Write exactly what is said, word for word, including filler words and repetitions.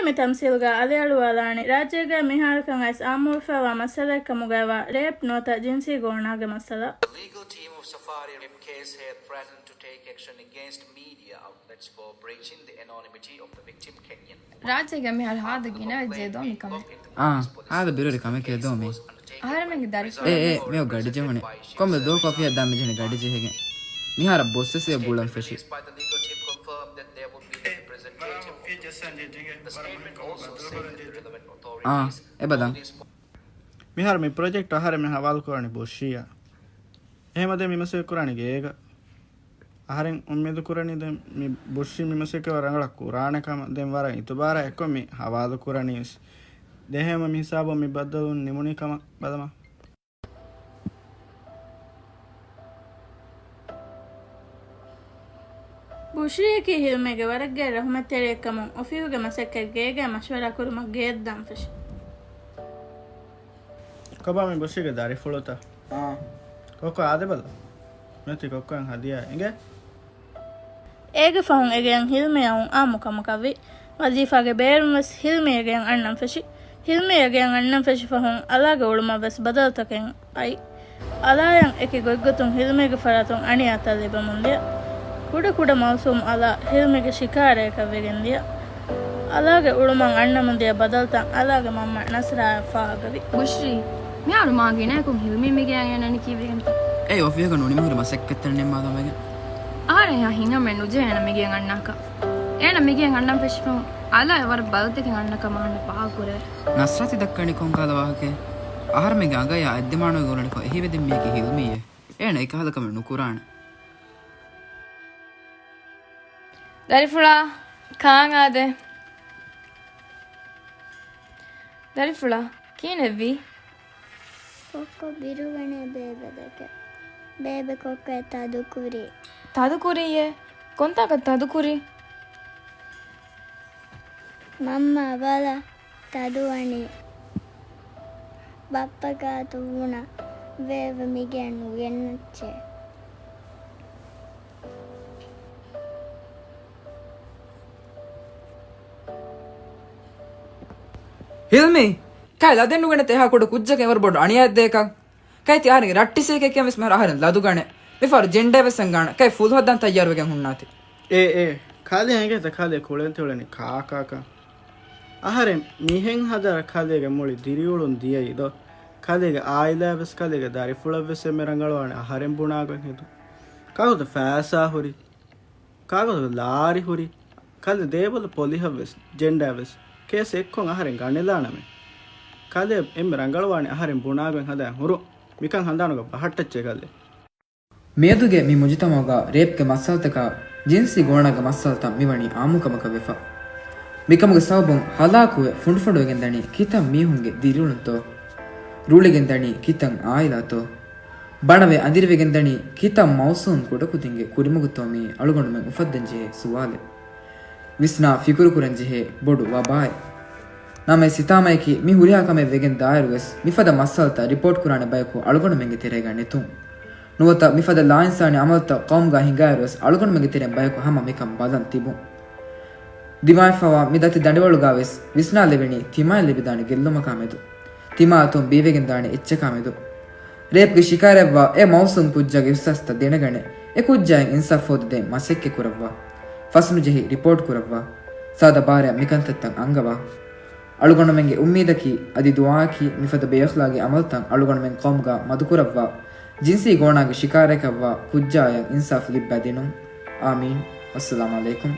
މި ތަމްސީލްގަ އަލިއަޅުވާލާނީ، ރާއްޖޭގަ މިހާރުކަން އައިސް އާއްމުވެފައިވާ މައްސަލައެއްކަމުގައިވާ ރޭޕް ނުވަތަ ޖިންސީ ގޯނާގެ މައްސަލަ. The legal team of Safari Rape Case had threatened to take action against media outlets for breaching the anonymity of the victim, Kenyan. ރާއްޖޭގަ މިހާރު ހާދަ ގިނަވެއްޖެ ދޯ މިކަމެއް. އާ، ހާދަ ބިރުވެރި ކަމެކޭ ދޯ މީ. އަހަރެމެންގެ ދަރިފުޅު. އޭ، އޭ، މިއޮ ގަޑި ޖެހުނެ. ކޮންމެ ދުވަކު އޮފީހަށް ދާން މިޖެހެނީ ގަޑި ޖެހިގެން. މިހާރަށް ބޮސްވެސް އެ ގުޅަން ފެށި. އާ، އެބަދަން. މިހާރު މި ޕްރޮޖެކްޓް އަހަރެމެން ހަވާލު ކުރާނީ ބޮށީއަށް. އެހެމަދޭ މި މަސައްކަތް ކުރާނީ ގޭގަ. އަހަރެން އުއްމީދު ކުރަނީ ދެން މި ބޮށީ މި މަސައްކަތް ވަރަށް ރަނގަޅަށް ކުރާނެ ކަމަށް. ދެން ވަރަށް އިތުބާރާ އެއްކޮށް މި ހަވާލު ކުރަނީވެސް. ދެން އެހެންވީމަ މި ހިސާބުން މި ބައްދަލުވުން ނިމުނީ ކަމަށް ބަލަމާ. ބުޝްރީއަކީ ހިލްމީގެ ވަރަށްގެ ރަހުމަތްތެރިއެއްކަމުން، އޮފީހުގެ މަސައްކަތް ގޭގައި މަޝްވަރާ ކުރުމަށް ގެޔަށްދާން ފެށި. ކޮބާ މި ބުޝްރީގެ ދަރިފުޅުތައް؟ އާ. ކޮއްކޮ އާދެ ބަލަ. ނެތި ކޮއްކޮއިން ހަދިޔާ އިނގޭ؟ އޭގެ ފަހުން އެގެޔަށް ހިލްމީ އައުން އާއްމު ކަމަކަށްވި. ވަޒީފާގެ ބޭރުންވެސް ހިލްމީ އެގެޔަށް އަންނަން ފެށި. ހިލްމީ އެގެޔަށް އަންނަން ފެށި ފަހުން އަލާގެ އުޅުމަށްވެސް ބަދަލުތަކެއް އައި. އަލާޔަށް އެކި ގޮތްގޮތުން ހިލްމީގެ ފަރާތުން އަނިޔާތައް ލިބެމުންދިޔަ. ކުޑަކުޑަ މައުސޫމް އަލާ ހިލްމީގެ ޝިކާރައަކަށް ވެގެންދިޔަ. އަލާގެ އުޅުމަށް އަންނަމުންދިޔަ ބަދަލުތައް އަލާގެ މަންމަ ނަސްރާއަށް ފާހަގަވި. ބުޝްރީ، މިހާރު މާ ގިނައަކުން ހިލްމީ މިގެޔަށް އަންނަނީ ކީއްވެގެންތަ؟ އޭ އޮފީހަކަށް ނުނިމިހުރި މަސައްކަތްތައް ނިންމާލަން ވެގެން. އަހަރެން ހިނގަމެއް ނުޖެހޭނަ މިގެޔަށް އަންނާކަށް. އޭނަ މިގެޔަށް އަންނަން ފެށިފަހުން އަލާ އެވަރަށް ބަލަތަކެއް އަންނަ ކަމަށް އަހަންނަށް ފާހަގަކުރޭ. ނަސްރާތި ދައްކަނީ ކޮންކަހަލަ ވާހަކައެއް؟ އަހަރެމެންގެ އަނގަޔާ އަތްދިމާނުގަ އުޅެނިކޮށް އެހީވެދިން މީހަކީ ހިލްމީއޭ. އޭނަ އެކަހަލަ ކަމެއް ނުކުރާނެ. ދަރިފުޅާ، ކާން އާދޭ. ދަރިފުޅާ، ކިހިނެއްވީ؟ ކޮއްކޮ ބިރުގަނޭ ބޭބެ ދެކެ. ބޭބެ ކޮއްކޮއަށް ތަދުކުރީ. ތަދުކުރީއޭ؟ ކޮންތާކަށް ތަދުކުރީ؟ މަންމާ ބަލަ، ތަދުވަނީ. ބައްޕަ ގާތު ބުނަ، ބޭބެ މިގެއަށް ނުގެންނައްޗޭ. ހިލްމީ! ކައި ލަދެއް ނުގަނެތަ އެހާ ކުޑަ ކުއްޖަކަށް އެވަރު ބޮޑު އަނިޔާއެއް ދޭކަށް؟ ކައި ތި އަހަރެންގެ ރައްޓި ސީކޭ ކިޔަން ވެސް މިހާރު އަހަރެން ލަދުގަނެ. މިފަހަރު ޖެންޑާ ވެސް އެނގާނެ. ކައި ފުލު ހަދަން ތައްޔާރުވެގެން ހުންނާތި. އޭ އޭ، ކަލޭ އެނގޭތަ ކަލޭ ކުޅެންތެ އުޅެނީ ކާކާކަން. އަހަރެން މިހެން ހަދާ ކަލޭގެ މުޅި ދިރިއުޅުން ދިޔައީ ދޯ. ކަލޭގެ އާއިލާ ވެސް ކަލޭގެ ދަރިފުޅަށް ވެސް އެންމެ ރަނގަޅުވާނެ އަހަރެން ބުނާގޮތް ހެދުން. ކާކުތަ ފައިސާ ހުރި. ކާކު ލާރި ހުރި، ކަލޭ ދޭބަލަ ޕޮލިހަށް ވެސް، ޖެންޑާ ވެސް، ކޭސް އެއްކޮށް އަހަރެން ގަނެލާނަމޭ. ކަލޭ އެންމެ ރަނގަޅުވާނީ އަހަރެން ބުނާގޮތް ހަދާ ހުރު. މިކަން ހަނދާނުގަ ބަހައްޓައްޗޭ ކަލޭ. މިއަދުގެ މި މުޖުތަމަޢުގަ ރޭޕްގެ މައްސަލަތަކާ ޖިންސީ ގޯނާގެ މައްސަލަތައް މިވަނީ އާއްމުކަމަކަށް ވެފަ. މިކަމުގެ ސަބަބުން ހަލާކުވެ ފުނޑުފުނޑުވެގެން ދަނީ ކިތައް މީހުންގެ ދިރިއުޅުންތޯ؟ ރޫޅިގެން ދަނީ ކިތައް އާއިލާތޯ؟ ބަނަވެ އަނދިރިވެގެންދަނީ ކިތައް މައުސޫމް ކުޑަކުދިންގެ ކުރިމަގުތޯ މީ އަޅުގަނޑުމެން އުފައްދަންޖެހޭ ސުވާލެއް. ވިސްނާ ފިކުރުކުރަންޖެހޭ ބޮޑު ވަބާއެއް. ނަމަވެސް ހިތާމަޔަކީ މި ހުރިހާ ކަމެއް ވެގެން ދާއިރުވެސް މިފަދަ މައްސަލަތައް ރިޕޯޓް ކުރާނެ ބަޔަކު އަޅުގަނޑުމެންގެ ތެރޭގަ ނެތުން. ނުވަތަ މިފަދަ ލާއިންސާނީ އަމަލުތައް ޤައުމުގަ ހިނގާއިރުވެސް އަޅުގަނޑުމެންގެ ތެރެއިން ބަޔަކު ހަމަ މިކަން ބަލަން ތިބުން. ދިމާވެފައިވާ މި ދަތި ދަނޑިވަޅުގަވެސް ވިސްނާލެވެނީ ތިމާއަށް ލިބިދާނެ ގެއްލުމަކާމެދު، ތިމާ އަތުން ބީވެގެންދާނެ އެއްޗަކާމެދު. ރޭޕްގެ ޝިކާރައެއްވާ އެ މައުސޫމް ކުއްޖާގެ އިހްސާސްތައް ދެނެގަނެ، އެ ކުއްޖާއަށް އިންސާފް ހޯދަދޭން މަސައްކަތް ކުރައްވާ. ފަސްނުޖެހި ރިޕޯޓް ކުރައްވާ. ސާދަ ބާރަށް މިކަންތައްތައް އަންގަވާ. އަޅުގަނޑުމެންގެ އުއްމީދަކީ އަދި ދުޢާއަކީ މިފަދަ ބޭއަޚްލާގީ އަމަލުތައް އަޅުގަނޑުމެން ޤައުމުގަ މަދުކުރައްވާ، ޖިންސީ ގޯނާގެ ޝިކާރައަކަށްވާ ކުއްޖާއަށް އިންސާފް ލިއްބަ ދިނުން. އާމީން. އައްސަލާމު ޢަލައިކުމް.